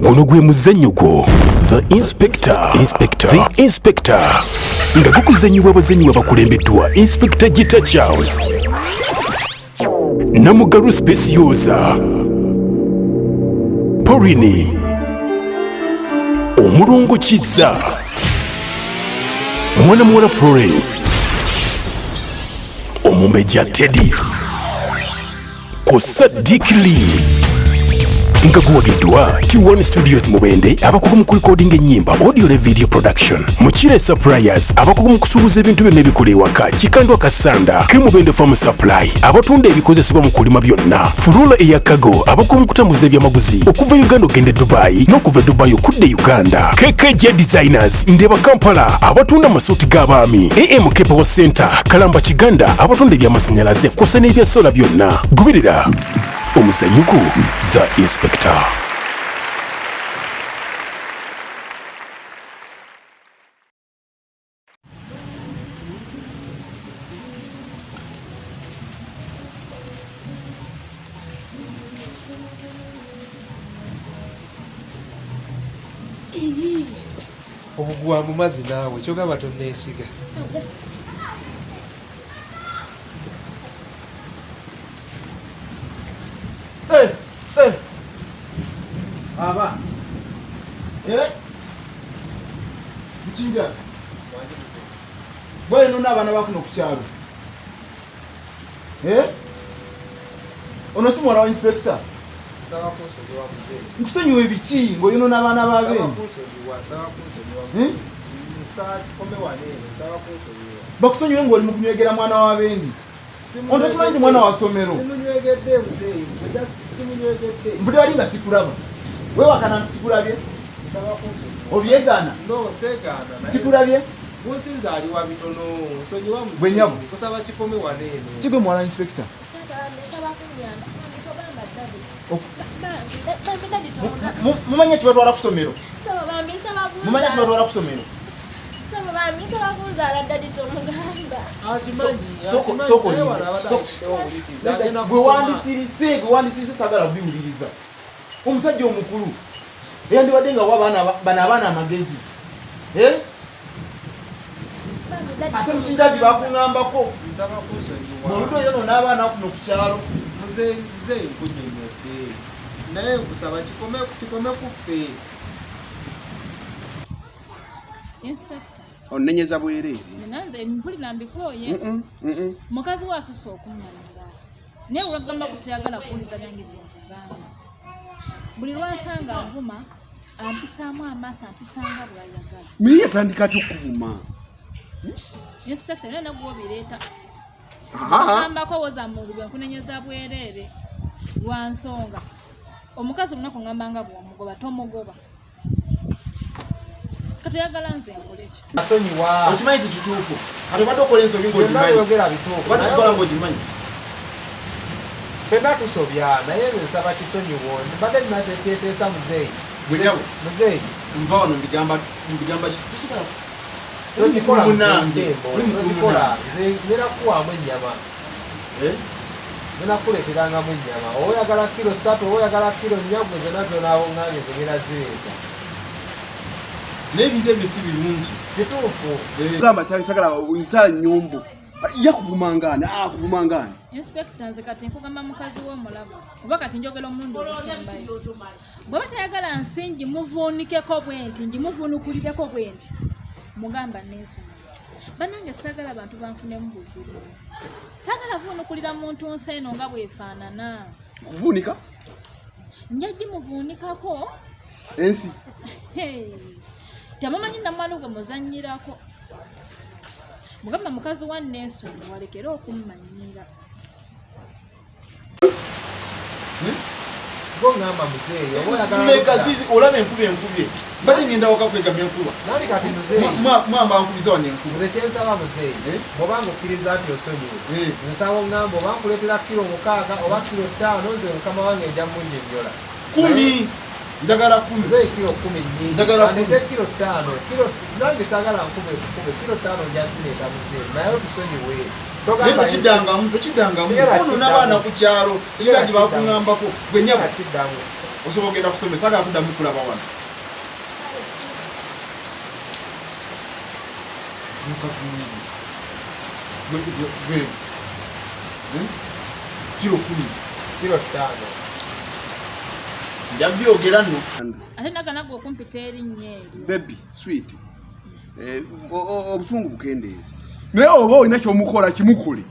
Guno gwe muzannyo gwo The Inspector, Inspector, The Inspector, nga gukuzannyibwa abazannyi abakulembeddwa Inspector Gita Charles, Namugalu Specioza, Porini, Omulongo Kizza, Mwana Muwala Florence, Omumbejja Teddy, kw'ossa Dick Lee, nga guwagiddwa T1 Studios Mubende, abakugu mu kulikodinga ennyimba, audio ne video production, Mukire Suppliers, abakugu mu kusuubuza ebintu byonna ebikola ewaka, Kikandwa Kasanda ke Mubende Farm Supply, abatunda ebikozesebwa mu kulima byonna, Furula eya Cargo, abakugu mu kutambuza ebyamaguzi okuva Uganda ogenda e Dubai n'okuva e Dubai okudda e Uganda, KKJ Designers Ndeba Kampala, abatunda amasuuti g'abaami, AMK Power Center Kalamba Kiganda, abatunda ebyamasannyalaze kw'ossa n'ebya sola byonna. Goberera omuzannyo gwo The Inspector. Obuguwa mu mazzi naawe kyogamba tonneesiga. Eh, eh. Aba. Eh? Mukinja. Bwayo nona abaana bakuno ku kyalo. Eh? Ono si muwala wa inspector? Nkusonyiwa ebiki ng'oyonoona abaana ba beeni? Eh? Bakusonyiwe ng'oli mu kunywegera mwana wa beeni. Ono tokimanyi nti mwana wa ssomero? Mbudde wali nga sikulaba. Weewakana nti sikulabye? Obyegaana? Sikulabye? Munsinza ali wa bitono nsonyiwa Gwe nnyabo. Kusaba kikome wano eno. Si gwe muwala inspector? Mumanyi ekibatwala ku ssomero? Mumanyi ekibatwala ku ssomero? Gwe wandisirise, gwe wandisirise, saagala kubiwuliriza. Omusajja omukulu eyandibadde nga wa abaana bano abaana amagezi. Eh? Ate mukinjaji bakuŋŋambako ng'oludde oyonoona abaana kuno ku kyalo. Muzeeyi nkunnyonnyodde naye nkusaba kikome kikome ku ffe. Inspector. Onnenyeza bwereere. Nanze mpulira mbikooye. Mukazi we asusse okummanyira. Naye olwagamba ku toyagala kuwuliza byange byenkugamba. Buli lwansanga nvuma, ampisaamu amaaso, ampisanga bw'ayagala. Naye yatandika atya okukuvuma? Inspector, era nagwe obireeta. Aha. Ngambako woza mu nzu bwe nkunenyeza bwereere lwa nsonga. Omukazi olunaku ngamba nga bw'omugoba, tomugoba. Katoyagala nze nkole ki? Asonyiwa. Okimanyi nti kituufu. Kati obadde okola ensobi Byonna ng'ogimanyi. byogera bituufu. Obadde okikola ng'ogimanyi. Ffenna tusobya naye nze nsaba kisonyiwo. Mbadde nina kyekyeteesa muzeeyi. Gwe nnyabo. Muzeeyi. Nva wano mbigamba, mbigamba ki? Tosobola. Tokikola Oli mukulu munnange. muzeeyi, Oli mukulu tokikola. munnange. Nze ngenda kukuwaamu ennyama. Eh? Ngenda kukuleeterangamu ennyama. Oba oyagala kiro 3, oba oyagala kiro 4, gwe zonna z'onaaba oŋŋambye nze ngenda zireeta. Naye ebintu ebyo si birungi. Kituufu. Eh. Gamba sagala nsala nnyombo. Yakuvumangana, akuvumangana. Inspector, nze kati nkugamba mukazi we omulaba. Oba kati njogera omulundi ogusembayo. Bw'aba tayagala nsi ngimuvuunikeko bwe nti, ngimuvuunukulireko bwe nti. Mugamba neesonyiwe. Bannange saagala abantu banfunemu buzibu. Saagala vuunukulira muntu nsi eno nga bw'efaanana. Kuvuunika? Nja gimuvuunikako. Ensi. Hey. Temumanyi namwana gwe muzannyirako. Mugamba mukazi wa neesonyiwa alekere okummanyira. Go ngamba muzeeyi, oba oyagala Zimeka ludda? zizi, olaba enkuba enkubye. Mbadde ngenda waka kwegamya enkuba. Nani kati muzeeyi? Mwamba nkubiza wano enkuba. Nze kyensaba muzeeyi, Eh? bw'oba ng'okkiriza nti osonyiwe, Eh. nsaba oŋŋambe oba nkuleetera kiro 6 oba kiro 5, nze mukama wange nja munnyonnyola. 10. Njagala 10. Nze kiro 10 nnyingi. Njagala 10. Andete kiro 5. Kiro nange saagala nkube kukube. Kiro 5 nja zireeta muzeeyi. Naye otusonyiwe. Naye tokiddangamu, tokiddangamu. Sigala Ono n'abaana ku kyalo, Sigala kira gye bakuŋŋambako. Gwe nnyabo, Kiddamu. osobola ogenda kusomesa, saagala kuddamu kulaba wano. Gwe, gwe, gwe. Kiro 10. Kiro 5. Nja byogera nno. Ate nagana gwe okumpita erinnya eryo. Baby, sweet. Obusungu bukendeeze. Naye oba olina ky'omukola kimukole.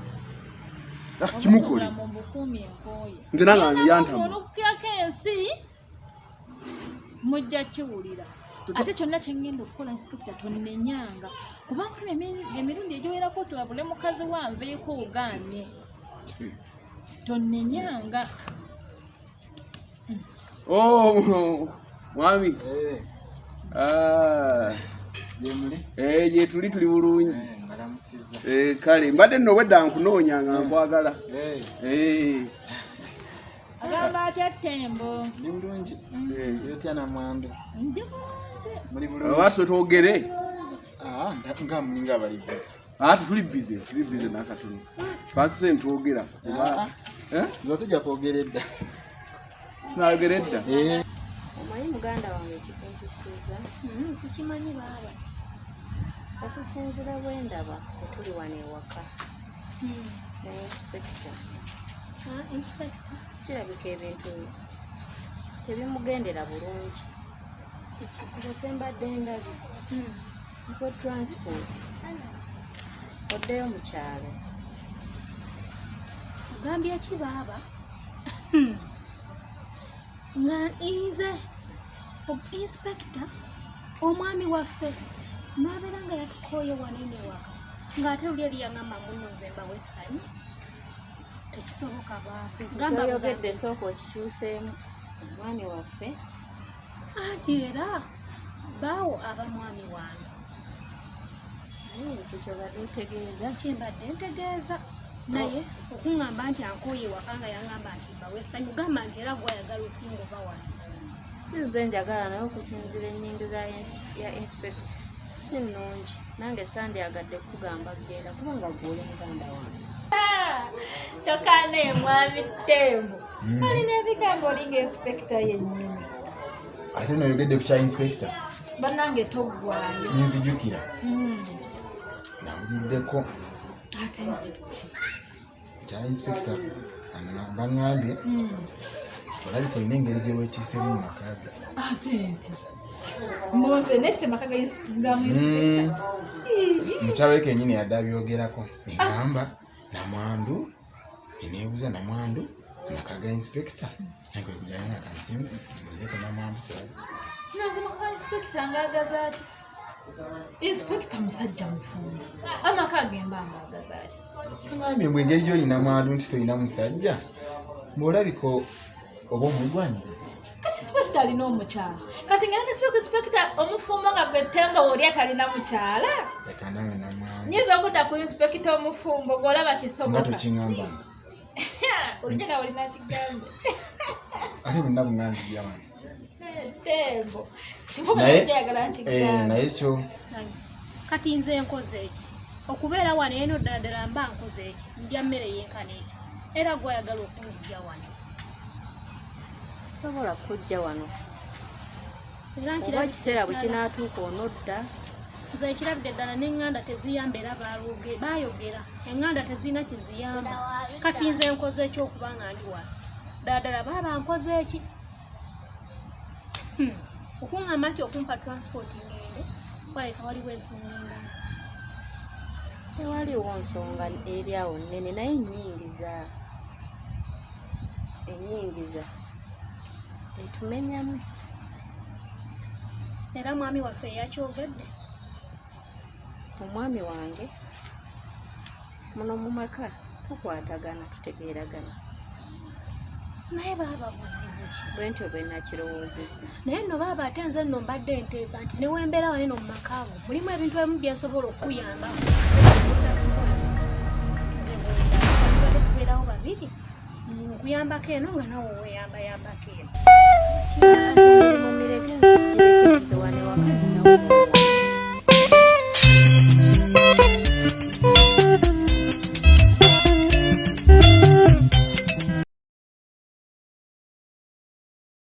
Kimukole. Obulamu bukuumi enkooye. Nze nange yantama. Olukirako ensi mujja kiwulira. Ate kyonna kye ngenda okukola inspector tonnenyanga. Kubanga emirundi egiwerako tulabule mukazi wanveeko ogaanye. Tonnenyanga. Oh, mwami. Gyemuli? Gye tuli tuli bulungi. Mbalamusizza. Kale mbadde nno obwedda nkunoonya nga nkwagala. Agamba atya Ttembo? Ndi bulungi. Otya Namwandu? Ndi bulungi. Muli bulungi? Oba twogere? Nga mulinga abali busy. Tuli busy, tuli busy n'akatono. Twatuse ntwogera. Nze tujja kwogera edda. Nayogera edda. Omanyi muganda wange ekikumpisiza? Sikimanyi baaba. Okusinziira bwe ndaba tuli wano ewaka. Ne inspector. Inspector? Kirabika ebintu tebimugendera bulungi. Kiki? Nze kye mbadde ndabye. Nko transport. Oddeyo mu kyalo. Ogambye ki baaba? Nga nze inspector omwami waffe n'abeera nga yatukooye wano eno ewaka ng'ate luli eri yaŋŋamba munno nze mbawe essanyu. Tekisoboka baaba. Gamba Toyogedde, sooka okikyuseemu omwami waffe. Anti era baawo aba mwami wange. Naye ekyo ky'obadde otegeeza? Kye mbadde ntegeeza. Naye okuŋŋamba nti ankooye ewaka nga yaŋŋamba nti mbawe essanyu, gamba nti era gw'ayagala okungoba wano. Si nze njagala, naye okusinziira ennyingiza ya inspector si nnungi. Nange sandyagadde kugamba kugenda kubanga ggwe oli muganda wange. Kyokka ne mwami Ttembo. Olina ebigambo olinga inspector yennyini. Ate n'oyogedde ku kya inspector. Bannange toggwaayo. Nzijukira. Nawuliddeko. Ate nti ki? Kya inspector baŋŋambye olabika olina engeri gye weekiiseemu mu maka ge. Ate nti mbunze nese maka ga inspector. Mukyalo we kennyini yadde abyogerako. Eŋŋamba Namwandu, neneebuuza Namwandu amaka ga inspector. Nange kujjayo nga kansi mbuuzeeko Namwandu kyali. Nze maka ga inspector ngaagaza ki? Inspector musajja mufumbo. Amaka ge mba ngaagaza ki? Ngambye mbu engeri gy'oli Namwandu nti tolina musajja, bw'olabika oba omulwanyiza. Kati inspector alina omukyala. Kati ngenda inspector omufumbo nga gwe Ttembo oli atalina mukyala. Leka nawe Namwandu. Nnyinza okudda ku inspector omufumbo gw'olaba kisoboka. Nga tokiŋŋamba. Olijja nawe olina kigambe. Ate bonna buŋŋanzija wano. Ttembo. Naye kyo. Kati nze nkoze eki? Okubeera wano eno ddala ddala mba nkoze eki? Ndya mmere yenkana eki? Era gw'ayagala okunzija wano. Sobola kujja wano. Era Oba ekiseera bwe kinaatuuka onodda. Nze ekirabidde ddala n'eŋŋanda teziyamba era baayogera. Eŋŋanda tezirina kye ziyamba. Kati nze nkoze eki okuba nga ndi wano? Ddala ddala baaba nkoze eki? Okuŋŋamba nti okumpa transport ngende, waleka waliwo ensonga endala. Tewaliwo nsonga eri awo nnene naye ennyingiza. Ennyingiza etumenyamu. Era mwami waffe yakyogedde. Omwami wange muno mu maka tukwatagana, tutegeeragana. Naye baaba buzibu ki? Bwe ntyo bwe nakirowoozezza. Naye nno baaba ate nze nno mbadde nteesa nti ne wembeera wano eno mu maka ago mulimu ebintu ebimu bye nsobola okukuyambako. Nze bwe tubeerawo babiri, nkuyambako eno nga nawe weeyambayambako eno. Ewaka.